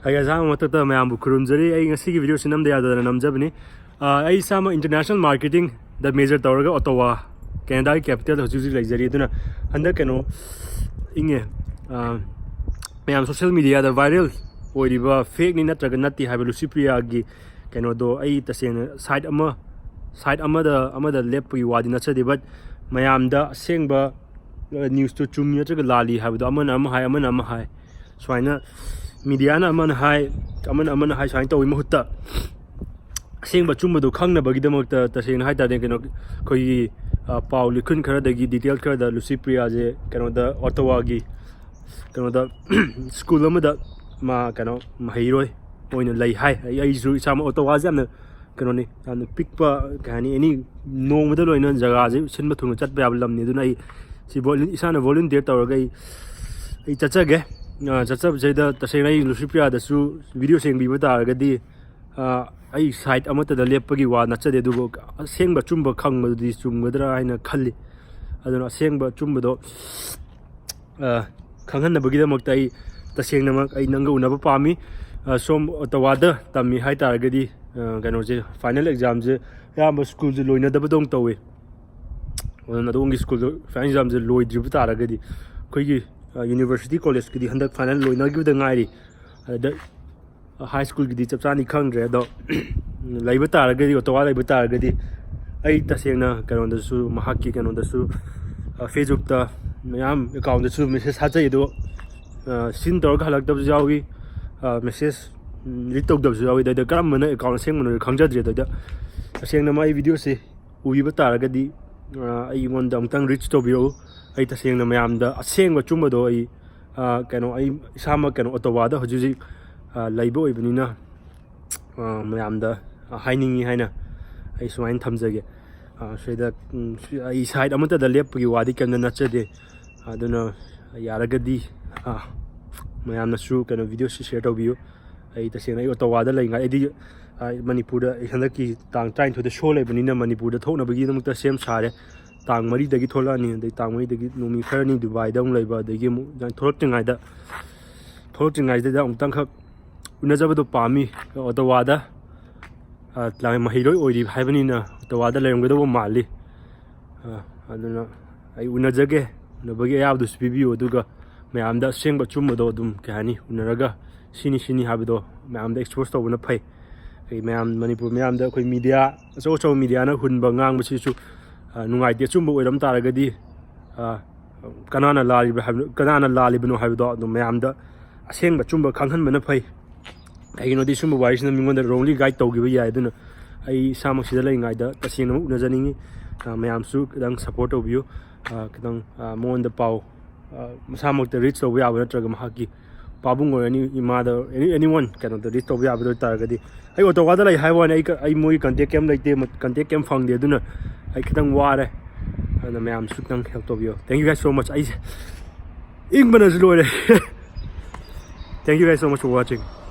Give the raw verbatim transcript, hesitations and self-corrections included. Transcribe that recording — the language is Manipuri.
ꯑꯩ ꯑꯁꯥꯡꯕ ꯃꯊꯛꯇ ꯃꯌꯥꯝꯕꯨ ꯈꯨꯔꯨꯝꯖꯔꯤ꯫ ꯑꯩ ꯉꯁꯤꯒꯤ ꯚꯤꯗꯤꯑꯣꯁꯤ ꯅꯝꯗ ꯌꯥꯗꯗꯅ ꯅꯝꯖꯕꯅꯤ꯫ ꯑꯥ, ꯑꯩ ꯏꯁꯥꯃꯛ international marketing ꯗ major ꯇꯧꯔꯒ Ottawa, Canada ꯒꯤ capital ꯗ ꯍꯧꯖꯤꯛ ꯍꯧꯖꯤꯛ ꯂꯩꯖꯔꯤ꯫ ꯑꯗꯨꯅ ꯍꯟꯗꯛ ꯀꯩꯅꯣ ꯏꯪꯉꯦ, ꯑꯥ, ꯃꯌꯥꯝ social media ꯗ viral ꯑꯣꯏꯔꯤꯕ fake ꯅꯤ ꯅꯠꯇ꯭ꯔꯒ ꯅꯠꯇꯦ ꯍꯥꯏꯕ ꯂꯨꯁꯤꯄ꯭ꯔꯤꯌꯥꯒꯤ ꯀꯩꯅꯣꯗꯣ ꯑꯩ ꯇꯁꯦꯡꯅ side ꯑꯃ, side ꯑꯃꯗ, ꯑꯃꯗ ꯂꯦꯞꯄꯒꯤ ꯋꯥꯗꯤ ꯅꯠꯆꯗꯦ, but ꯃꯌꯥꯝꯗ ꯑꯁꯦꯡꯕ news ꯇꯨ ꯆꯨꯝꯃꯤ ꯅꯠꯇ꯭ꯔꯒ ꯂꯥꯜꯂꯤ ꯍꯥꯏꯕꯗꯣ ꯑꯃꯅ ꯑꯃ ꯍꯥꯏ, ꯑꯃꯅ ꯑꯃ ꯍꯥꯏ, ꯁꯨꯃꯥꯏꯅ media ꯅ ꯑꯃꯅ ꯍꯥꯏ, ꯑꯃꯅ ꯑꯃꯅ ꯍꯥꯏ, ꯁꯨꯃꯥꯏꯅ ꯇꯧꯕꯒꯤ ꯃꯍꯨꯠꯇ ꯑꯁꯦꯡꯕ ꯑꯆꯨꯝꯕꯗꯣ ꯈꯪꯅꯕꯒꯤꯗꯃꯛꯇ ꯇꯁꯦꯡꯅ ꯍꯥꯏ ꯇꯥꯔꯗꯤ ꯀꯩꯅꯣ ꯑꯩꯈꯣꯏꯒꯤ, ꯑ, ꯄꯥꯎ ꯂꯤꯈꯨꯟ ꯈꯔꯗꯒꯤ, detail ꯈꯔꯗ ꯂꯨꯁꯤꯄ꯭ꯔꯤꯌꯥꯁꯦ ꯀꯩꯅꯣꯗ, Ottawa ꯒꯤ ꯀꯩꯅꯣꯗ school ꯑꯃꯗ ꯃꯥ ꯀꯩꯅꯣ ꯃꯍꯩꯔꯣꯏ ꯑꯣꯏꯅ ꯂꯩ ꯍꯥꯏ꯫ ꯑꯩ, ꯑꯩꯁꯨ ꯏꯁꯥꯃꯛ Ottawa ꯁꯦ ꯌꯥꯝꯅ ꯀꯩꯅꯣꯅꯤ, ꯌꯥꯝꯅ ꯄꯤꯛꯄ, ꯀꯩ ꯍꯥꯏꯅꯤ, any ꯅꯣꯡꯃꯗ ꯂꯣꯏꯅ ꯖꯒꯥꯁꯦ ꯁꯤꯟꯕ ꯊꯨꯡꯅ ꯆꯠꯄ ꯌꯥꯕ ꯂꯝꯅꯤ꯫ ꯑꯗꯨꯅ ꯑꯩ ꯁꯤ vol-, ꯏꯁꯥꯅ volunteer ꯇꯧꯔꯒ ꯑꯩ, ꯑꯩ ꯆꯠꯆꯒꯦ꯫ ꯑ, ꯆꯠꯆꯕꯁꯤꯗ ꯇꯁꯦꯡꯅ ꯑꯩ ꯂꯨꯁꯤꯄ꯭ꯔꯤꯌꯥꯗꯁꯨ ꯚꯤꯗꯤꯑꯣ ꯁꯦꯡꯕꯤꯕ ꯇꯥꯔꯒꯗꯤ, ꯑ, ꯑꯩ side ꯑꯃꯠꯇꯗ ꯂꯦꯞꯄꯒꯤ ꯋꯥ ꯅꯠꯆꯗꯦ, ꯑꯗꯨꯕꯨ ꯑꯁꯦꯡꯕ ꯑꯆꯨꯝꯕ ꯈꯪꯕꯗꯨꯗꯤ ꯆꯨꯝꯒꯗ꯭ꯔꯥ ꯍꯥꯏꯅ ꯈꯜꯂꯤ꯫ ꯑꯗꯨꯅ ꯑꯁꯦꯡꯕ ꯑꯆꯨꯝꯕꯗꯣ, ꯑ, ꯈꯪꯍꯟꯅꯕꯒꯤꯗꯃꯛꯇ ꯑꯩ ꯇꯁꯦꯡꯅꯃꯛ ꯑꯩ ꯅꯪꯒ ꯎꯅꯕ ꯄꯥꯝꯃꯤ꯫ ꯑ, ꯁꯣꯝ Ottawa ꯗ ꯇꯝꯃꯤ ꯍꯥꯏ ꯇꯥꯔꯒꯗꯤ, ꯑ, ꯀꯩꯅꯣꯁꯦ, final exam ꯁꯦ ꯑꯌꯥꯝꯕ school ꯁꯦ ꯂꯣꯏꯅꯗꯕꯗꯧꯅ ꯇꯧꯋꯤ꯫ ꯑꯗꯨꯅ ꯑꯗꯣꯝꯒꯤ school ꯗꯣ final exam ꯁꯦ ꯂꯣꯏꯗ꯭ꯔꯤꯕ ꯇꯥꯔꯒꯗꯤ, ꯑꯩꯈꯣꯏꯒꯤ, ꯑ, university college ꯀꯤꯗꯤ ꯍꯟꯗꯛ final ꯂꯣꯏꯅꯈꯤꯕꯗ ꯉꯥꯏꯔꯤ꯫ ꯑꯗ high school ꯒꯤꯗꯤ ꯆꯞ ꯆꯥꯅꯤ ꯈꯪꯗ꯭ꯔꯦ, ꯑꯗꯣ ꯂꯩꯕ ꯇꯥꯔꯒꯗꯤ, Ottawa ꯂꯩꯕ ꯇꯥꯔꯒꯗꯤ, ꯑꯩ ꯇꯁꯦꯡꯅ ꯀꯩꯅꯣꯗꯁꯨ, ꯃꯍꯥꯛꯀꯤ ꯀꯩꯅꯣꯗꯁꯨ, ꯑ, Facebook ꯇ ꯃꯌꯥꯝ account ꯗꯁꯨ message ꯊꯥꯖꯩ, ꯑꯗꯣ, ꯑ, seen ꯇꯧꯔꯒ ꯍꯜꯂꯛꯇꯕꯁꯨ ꯌꯥꯎꯏ, ꯑ, message, ꯎꯝ, read ꯇꯧꯗꯕꯁꯨ ꯌꯥꯎꯏ꯫ ꯑꯗꯩꯗ ꯀꯔꯝꯕꯅ account ꯑꯁꯦꯡꯕꯅꯣ ꯈꯪꯖꯗ꯭ꯔꯦ꯫ ꯑꯗꯩꯗ ꯇꯁꯦꯡꯅ ꯃꯥꯏ video ꯁꯦ ꯎꯕꯤꯕ ꯇꯥꯔꯒꯗꯤ, ꯑ, ꯑꯩꯉꯣꯟꯗ ꯑꯃꯨꯛꯇꯪ reach ꯇꯧꯕꯤꯔꯛꯎ꯫ ꯑꯩ ꯇꯁꯦꯡꯅ ꯃꯌꯥꯝꯗ ꯑꯁꯦꯡꯕ ꯑꯆꯨꯝꯕꯗꯣ ꯑꯩ, ꯑ, ꯀꯩꯅꯣ, ꯑꯩ ꯏꯁꯥꯃꯛ ꯀꯩꯅꯣ Ottawa ꯗ ꯍꯧꯖꯤꯛ ꯍꯧꯖꯤꯛ, ꯑ, ꯂꯩꯕ ꯑꯣꯏꯕꯅꯤꯅ, ꯑ, ꯃꯌꯥꯝꯗ, ꯑ, ꯍꯥꯏꯅꯤꯡꯉꯤ ꯍꯥꯏꯅ ꯑꯩ ꯁꯨꯃꯥꯏꯅ ꯊꯝꯖꯒꯦ꯫ ꯑ, ꯁꯤꯗ, ꯎꯝ, ꯁꯤ-, ꯑꯩ side ꯑꯃꯠꯇꯗ ꯂꯦꯞꯄꯒꯤ ꯋꯥꯗꯤ ꯀꯩꯝꯇ ꯅꯠꯆꯗꯦ꯫ ꯑꯗꯨꯅ ꯌꯥꯔꯒꯗꯤ, ꯑ, ꯃꯌꯥꯝꯅꯁꯨ ꯀꯩꯅꯣ video ꯁꯤ share ꯇꯧꯕꯤꯌꯨ꯫ ꯑꯩ ꯇꯁꯦꯡꯅ ꯑꯩ Ottawa ꯗ ꯂꯩꯉꯥꯏ, ꯑꯩꯗꯤ, ꯑ, ꯃꯅꯤꯄꯨꯔꯗ ꯑꯩ ꯍꯟꯗꯛꯀꯤ ꯇꯥꯡ ꯇꯔꯥꯅꯤꯊꯣꯏꯗ show ꯂꯩꯕꯅꯤꯅ ꯃꯅꯤꯄꯨꯔꯗ ꯊꯣꯛꯅꯕꯒꯤꯗꯃꯛꯇ ꯁꯦꯝ ꯁꯥꯔꯦ꯫ ꯇꯥꯡ ꯃꯔꯤꯗꯒꯤ ꯊꯣꯛꯂꯛꯑꯅꯤ, ꯑꯗꯩ ꯇꯥꯡ ꯃꯔꯤꯗꯒꯤ ꯅꯨꯃꯤꯠ ꯈꯔꯅꯤ ꯗꯨꯕꯥꯏꯗ ꯑꯃꯨꯛ ꯂꯩꯕ, ꯑꯗꯒꯤ ꯑꯃꯨꯛ ꯊꯣꯛꯂꯛꯇ꯭ꯔꯤꯉꯩꯗ, ꯊꯣꯛꯂꯛꯇ꯭ꯔꯤꯉꯩꯁꯤꯗ ꯑꯃꯨꯛꯇꯪꯈꯛ ꯎꯅꯖꯕꯗꯣ ꯄꯥꯝꯃꯤ꯫ ꯑꯣꯇꯋꯥꯗ, ꯑ, ꯂꯥꯏ ꯃꯍꯩꯔꯣꯏ ꯑꯣꯏꯔꯤ ꯍꯥꯏꯕꯅꯤꯅ ꯑꯣꯇꯋꯥꯗ ꯂꯩꯔꯝꯒꯗꯧꯕ ꯃꯥꯜꯂꯤ꯫ ꯑ, ꯑꯗꯨꯅ ꯑꯩ ꯎꯅꯖꯒꯦ, ꯎꯅꯕꯒꯤ ꯑꯌꯥꯕꯗꯨꯁꯨ ꯄꯤꯕꯤꯌꯨ, ꯑꯗꯨꯒ ꯃꯌꯥꯝꯗ ꯑꯁꯦꯡꯕ ꯑꯆꯨꯝꯕꯗꯣ ꯑꯗꯨꯝ, ꯀꯩ ꯍꯥꯏꯅꯤ, ꯎꯅꯔꯒ ꯁꯤꯅꯤ ꯁꯤꯅꯤ ꯍꯥꯏꯕꯗꯣ ꯃꯌꯥꯝꯗ expose ꯇꯧꯕꯅ ꯐꯩ꯫ ꯑꯩ ꯃꯌꯥꯝ, ꯃꯅꯤꯄꯨꯔ ꯃꯌꯥꯝꯗ ꯑꯩꯈꯣꯏ media, ꯑꯆꯧ ꯑꯆꯧꯕ mediaꯅ ꯍꯨꯟꯕ ꯉꯥꯡꯕꯁꯤꯁꯨ, ꯑ, ꯅꯨꯡꯉꯥꯏꯇꯦ꯫ ꯑꯆꯨꯝꯕ ꯑꯣꯏꯔꯝ ꯇꯥꯔꯒꯗꯤ, ꯑ, ꯀꯅꯥꯅ ꯂꯥꯜꯂꯤꯕ ꯍꯥꯏꯕ, ꯀꯅꯥꯅ ꯂꯥꯜꯂꯤꯕꯅꯣ ꯍꯥꯏꯕꯗꯣ ꯑꯗꯨꯝ ꯃꯌꯥꯝꯗ ꯑꯁꯦꯡꯕ ꯑꯆꯨꯝꯕ ꯈꯪꯍꯟꯕꯅ ꯐꯩ꯫ ꯀꯩꯒꯤꯅꯣꯗꯤ ꯁꯨꯝꯕ ꯋꯥꯔꯤꯁꯤꯅ ꯃꯤꯉꯣꯟꯗ wrongly guide ꯇꯧꯈꯤꯕ ꯌꯥꯏ꯫ ꯑꯗꯨꯅ ꯑꯩ ꯏꯁꯥꯃꯛ ꯁꯤꯗ ꯂꯩꯔꯤꯉꯩꯗ ꯇꯁꯦꯡꯅꯃꯛ ꯎꯅꯖꯅꯤꯡꯉꯤ꯫ ꯑ, ꯃꯌꯥꯝꯁꯨ ꯈꯤꯇꯪ support ꯇꯧꯕꯤꯌꯨ꯫ ꯑ, ꯈꯤꯇꯪ, ꯑ, ꯃꯉꯣꯟꯗ ꯄꯥꯎ, ꯑ, ꯃꯁꯥꯃꯛꯇ reach ꯇꯧꯕ ꯌꯥꯕ ꯅꯠꯇ꯭ꯔꯒ ꯃꯍꯥꯛꯀꯤ ꯄꯥꯕꯨꯡ ꯑꯣꯏꯔꯅꯤ, ꯏꯃꯥꯗ, any, anyone ꯀꯩꯅꯣꯗ reach ꯇꯧꯕ ꯌꯥꯕꯗ ꯑꯣꯏꯇꯥꯔꯒꯗꯤ, ꯑꯩ ꯑꯣꯇꯋꯥꯗ ꯂꯩ ꯍꯥꯏꯕ ꯋꯥꯅꯤ, ꯑꯩ ꯀ-, ꯑꯩ ꯃꯣꯏꯒꯤ contact ꯀꯩꯝ ꯂꯩꯇꯦ, ꯃ-, contact ꯀꯩꯝ ꯐꯪꯗꯦ꯫ ꯑꯗꯨꯅ ꯑꯩ ꯈꯤꯇꯪ ꯋꯥꯔꯦ꯫ ꯑꯗꯨꯅ ꯃꯌꯥꯝꯁꯨ ꯈꯤꯇꯪ help ꯇꯧꯕꯤꯌꯣ꯫ Thank you guys so much꯫ ꯑꯩꯁꯦ ꯏꯪꯕꯅꯁꯨ ꯂꯣꯏꯔꯦ꯫ Thank you guys so much for watching꯫